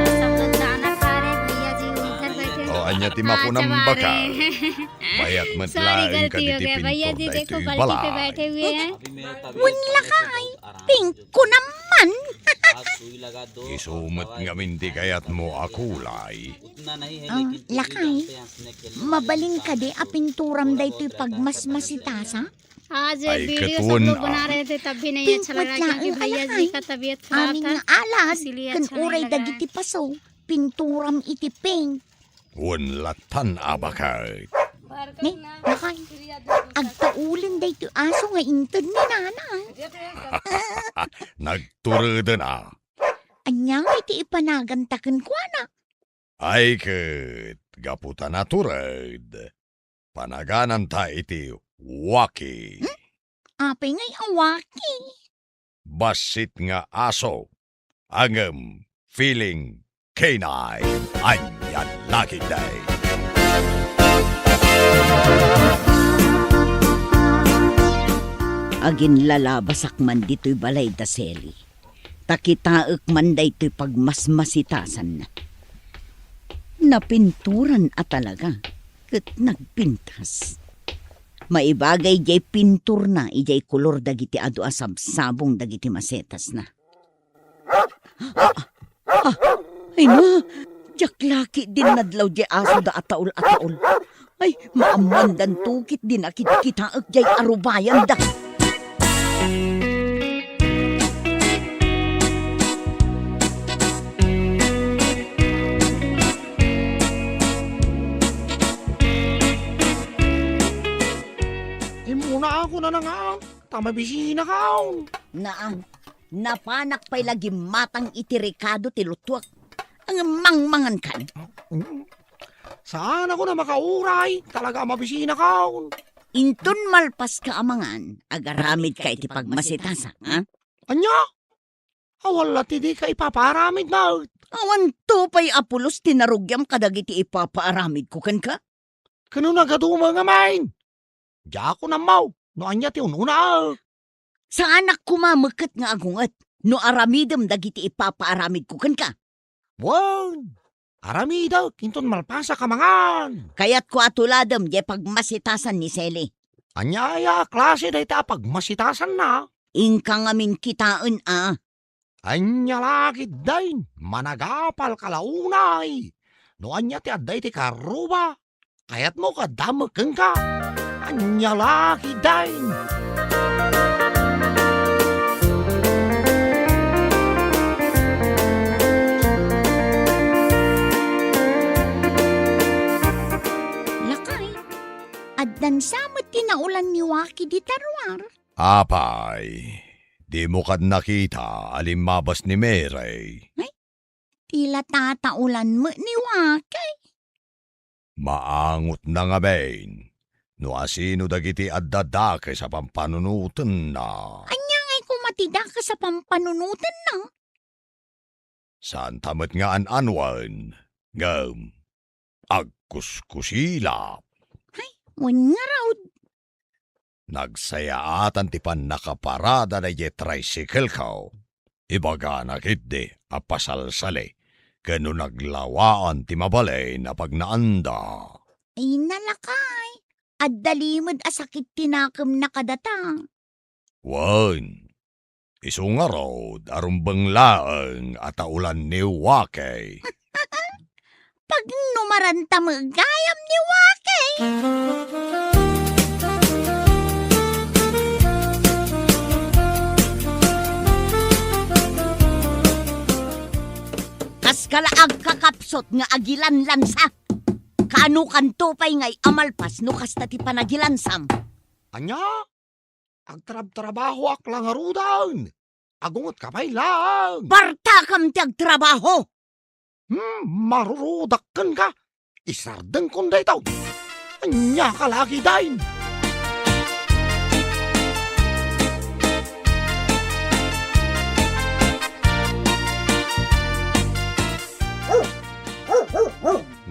और सब लोग दाना खा रहे हैं, भैया जी उधर बैठे हैं, O, ania ti makunam, Baba? Bayat met laeng kaditi pintor daytoy balay. Wen lakay, pingkunam man. Isu met ngamin ti kayatmo a kulay. Ah, lakay, mabalin kadi a pinturam daytoy pagmasmasitasa? Ay, ket wen, ah. Tabi na yan, Pink, salaga wait lang, kang ang kibaya, alakay. Di ka tabi at Amin karatan. Nga alad, Sili at kan sanay uray laga. Dagiti paso, pinturam iti pink. Wen latan a baket. Ni, lakay, agtaulen daytoy aso nga inted ni nanay. Nagtureden a. Ania nga iti ipanaganta kenkuana? Ay ket, gapu ta natured, panagananta iti waki. Hmm? Apay ngay a waki? Bassit nga aso, ngem feeling canine. Ania la ketdi. Aginlalabasak man ditoy balay da Seli. Ta kitaek man daytoy pagmasmasitasanna. Napinturan a talaga, ket nagpintas. Maibagay diay pinturna idiay kolor dagiti adu a sabsabong dagiti masetasna. Ah, ah, ay na, diak la ketdin nadlaw diay asoda a taol a taol. Ay, maammoandanto ketdin a kitkitaek diay arubayanda. Immunaak a nanangaan, ta mabisinakon. Naan, napanak pay la gimmatang iti rekado ti lutuak. Ngem mangmangankan. Mm. Saanak a makauray, talaga a mabisinakon. Inton malpaska a mangan, agaramidka iti pagmasitasak, ha? Ania? Awan la ti dika ipapaaramid met. Awanto pay a pulos ti narugiam kadagiti ipapaaramidko kenka? Ken no nagadu met ngamin, diakon ammo no ania ti un-unaek. Saanak koma meket nga agunget no aramidem dagiti ipapaaramidko kenka. Wen, aramidek inton malpasak a mangan. Kayatko a tuladem diay pagmasitasan ni Seli. Ania aya a klase dayta a pagmasitasanna? Inka ngamin kitaen a. Ania la ketdin, managapalka la unay. No ania ti adda iti karruba, kayatmo nga adda met kenka. Ania la ketdin. Lakay, addan sa met ti naolan ni Waki dita ruar. Apay, dimo kad nakita a limmabas ni Mary? Ay, ti la tataolan met ni Waki. Maangotna ngamin no asino dagiti adda dakes a pampanunotenna. Ania ngay koma ti dakes a pampanunotenna? Saanta met nga an-anuen, ngem agkuskusila. Ay, wen ngarud. Nagsayaatan ti pannakaparada daydiay tricycle-ko. Ibagana ketdi a pasalsali ken no naglawaan ti mabalin a pagnaanda. Ay, nalakay. Adda limed a sakit ti nakemna kadata. Wen, isu ngarud a rumbeng laeng a taolan ni Waki. Pagnumaranta met gayam ni Waki. Kaska la agkakapsut nga agilanlansa. Kaanokanto pay ngay a malpas no kasta ti panagilansam? Ania? Agtrabtrabahoak la ngaruden. Agungetka pay laeng. Bartakam ti agtrabaho! Hmm, marurudak kenka. Isardengkon daytoy. Ania ka la ketdin?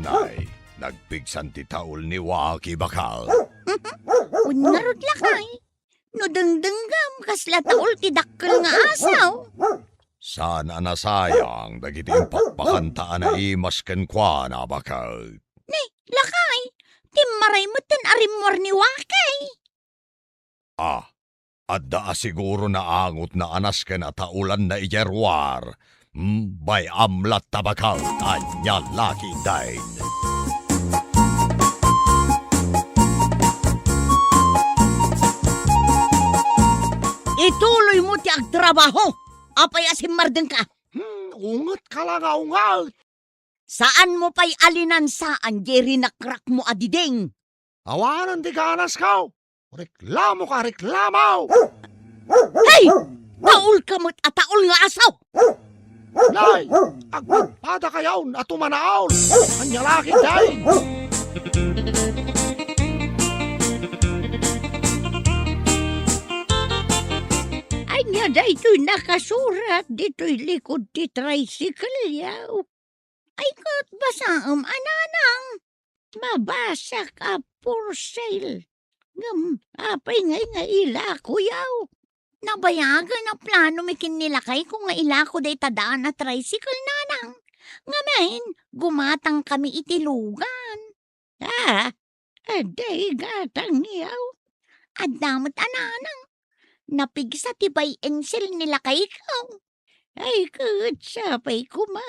Nay, nagpigsan ti taol ni Waki, bakal. Wen ngarud, lakay. No dengdenggem, kasla taol ti dakkel nga asaw. Saan a nasayang dagiti impakpakanta a naimas kenkuana, baket. Ni, lakay, timmaray metten a rimmuar ni Wakay. Ah, adda a siguro naangotna a nasken a taolanna idiay ruar. Hmm, bay-am latta, baket, ania la ketdin. It Ituloymo ti agtrabaho. Apay a simmardengka? Hmm, ungetka la nga unget. Saanmo pay a linansaan diay rinakrakmo a diding. Awanen ti ganasko. Reklamoka, reklamo! Hey! Taolka met a taol nga aso! Nay, agpadpadakayon a tumanaol! Ania la ketdin? Ania daytoy nakasurat ditoy likod ti tricycle-yo? Ay, ket basaem a, nanang. Mabasak a for sale. Ngem, apay ngay nga ilakoyo? Nabayagen a planomi ken ni lakayko nga ilako dayta daan a tricycle, nanang. Ngamin, gumatangkami iti lugan. Ah, adda gatangyo? Adda met a, nanang. Napigsa ti buy and sell ni lakayko. Ay, ket sapay koma,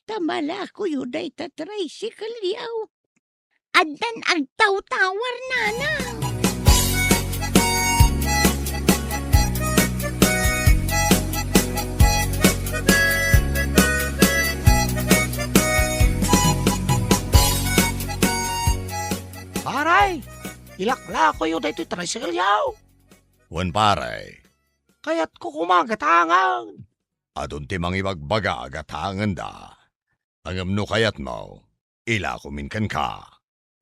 ta malakoyo dayta tricycle-yo. Addan agtawtawar, nanang. Pare, ilaklakoyo daytoy tricycle-yo. Wen, pare. Kayatko koma gatangen. Adun ti mangibagbaga a gatangenda. Ngem no kayatmo, ilakomin kenka.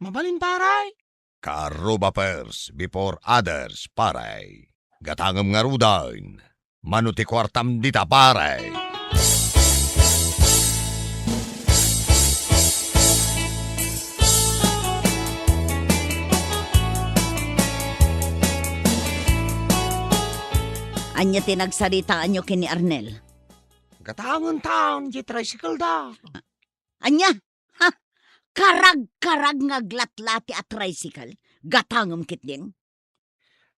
Mabalin, pare? Kaarruba first before others, pare. Gatangem ngaruden. Mano ti kuartam dita, pare? Ania ti nagsaritaanyo ken ni Arnel? Gatangentan ti tricycle-da. Ania? Ha? Karagkarag nga aglatlati a tricycle? Gatangem ketdin?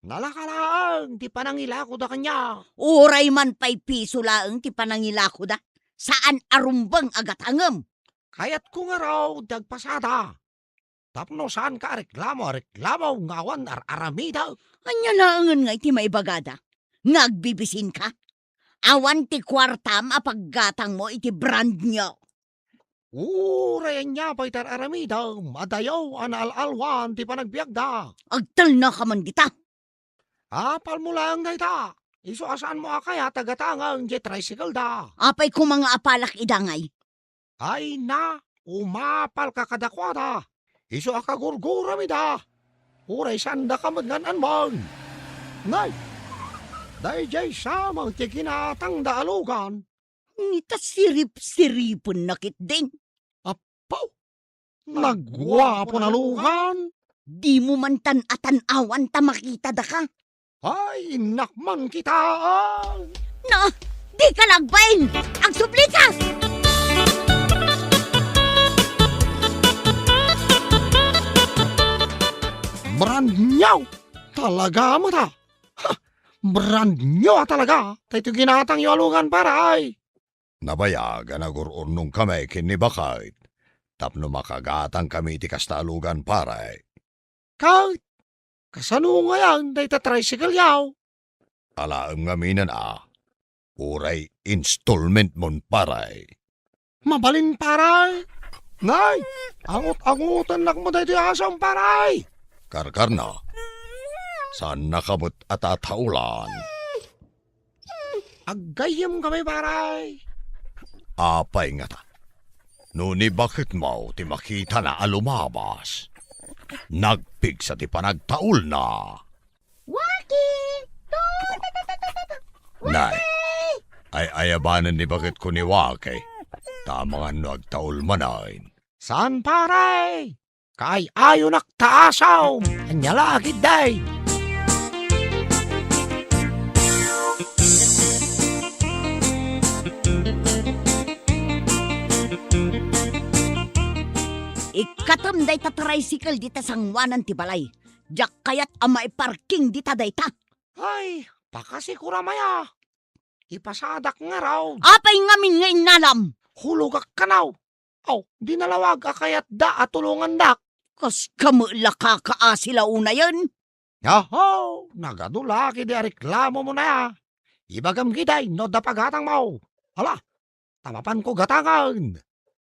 Nalaka laeng ti panangilakoda kaniak. Uray man pay piso laeng ti panangilakoda, saan a rumbeng a gatangem. Kayatko ngarud ti agpasada. Tapno saanka a reklamo a reklamo nga awan ar-aramidek. Ania laengen ngay ti maibagada nga agbibisinka? Awan ti kuartam a paggatangmo iti brand new. Uray ania pay ti ar-aramidem, adayo a naal-alwan ti panagbiagda. Agtalnaka man dita. Apalmo laeng dayta. Isu a saanmo a kayat a gatangen diay tricycle-da. Apay koma nga apalak ida ngay? Ay na, umapalka kadakuada. Isu a kagurguram ida. Uray saandaka met nga an-anman. Nay, daydiay sa met ti ginatangda a lugan. Ngem ta sirip-siripenna ketdin. Apo, nagguapo na lugan. Dimo man tan-atan-awan ta makitadaka. Ay, innak man kitaen. Na, dika la agbain! Agsublika! Brand new! Talaga met a! Ha! Brand new a talaga! Daytoy ginatangyo a lugan, pare, ay! Nabayag a nagur-urnongkami ken ni Baket tapno makagatangkami iti kasta a lugan, pare. Ket kasano ngayen dayta tricycle-yo? Alaem ngaminen a, uray installment-mon, pare. Mabalin, pare. Nay, angut-angutennak met daytoy asom, pare. Karkarna, saannaka met a tataolan. Aggayyemkami, pare. Apay ngata? No ni Baketmo ti makitana a lumabas, nagpigsa ti panagtaolna. Waki! Nay, ay-ayabanen ni Baketko ni Waki. Ta amangan no agtaol manen. Saan, pare? Kaay-ayonak ta asom! Ania la ketdi? Ikkatem dayta tricycle dita sangoanan ti balay. Diak kayat a maiparking dita dayta. Ay, pakasikoram aya. Ipasadak ngarud. Apay ngamin nga innalam? Hulogak kano. Aw, di nalawag a kayatda a tulongandak. Kaskami la kakaasi la unayen. Yaho! Nagadu la ketdi a reklamomon aya. Ibagam ketdi no adda pagatangmo. Ala, ta mapanko gatangen.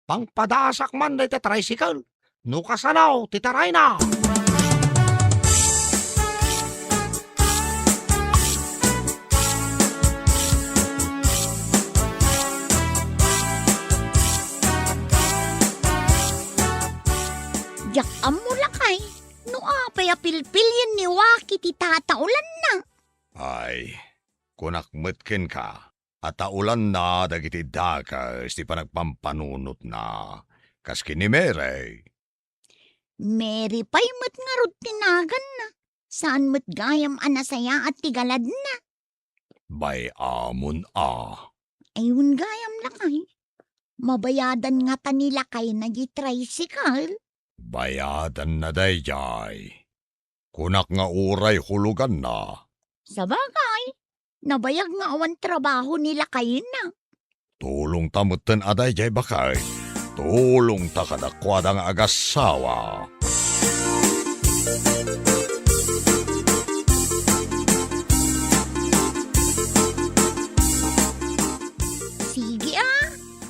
Pangpadasak man dayta tricycle no kasano ti tarayna. Diak ammo, lakay, no apay a pilpilien ni Waki ti tataulanna. Ay, kunak met kenka, a taulanna dagiti dakes ti panagpampanunotna, kas ken ni Mary. Mary pay met ngarud ti naganna. Saan met gayam a nasayaat ti galadna. Bay-amon a. Ay, wen gayam, lakay. Mabayadan ngata ni lakayna diay tricycle? Bayadanna daydiay. Kunak nga uray huloganna. Sabagay, nabayag nga awan trabaho ni lakayna. Tulongta metten a daydiay, baket. Tulongta kadakuada nga agassawa. Sige a,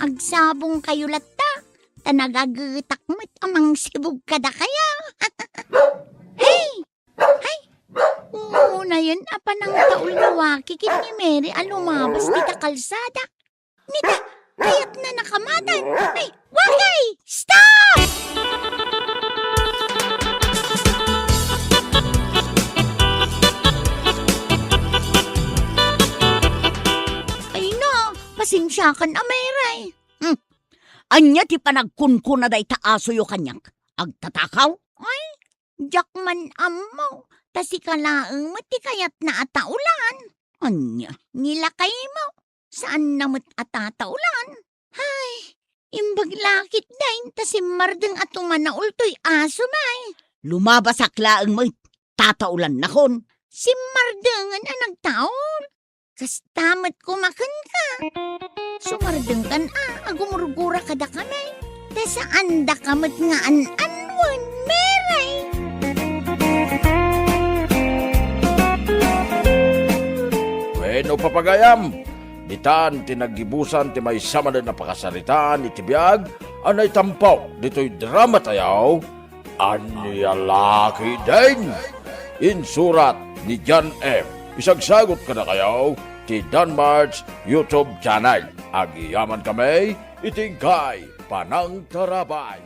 agsabongkayo latta, ta nagagetak met a mangsibog kadakayo. Hey! Ay! Unayen a panangtaul ni Waki ken ni Mary a lumabas dita kalsada. Nita, kayatna nakamatan. Ay, Waki! Stop! Ay na, pasensiakan a, Mary. Hmm. Ania ti panagkunkuna dayta asoyo kaniak? Agtatakaw? Ay, diak man ammo, ta sika laeng met ti kayatna a taulan. Ania? Ni lakaymo, saanna met a tataulan. Hay, imbag la ketdin ta simmardeng a tumanaul toy asom ay. Lumabasak laeng met, tataulannakon. Simmardengen a nagtaul. Kasta met koma kenka. Sumardengkan a, agumurgura kadakami. Ta saandaka met nga an-anuen, Mary. Wenno, papagayam, ditan ti naggibusan ti maysa manen a pakasaritaan iti biag a naitampo ditoy drama tayo. Ania la ketdin? Insurat ni John M. Isagsagut kadakayo ti Danmart's YouTube channel. Agyamankami iti inkay panangtarabay.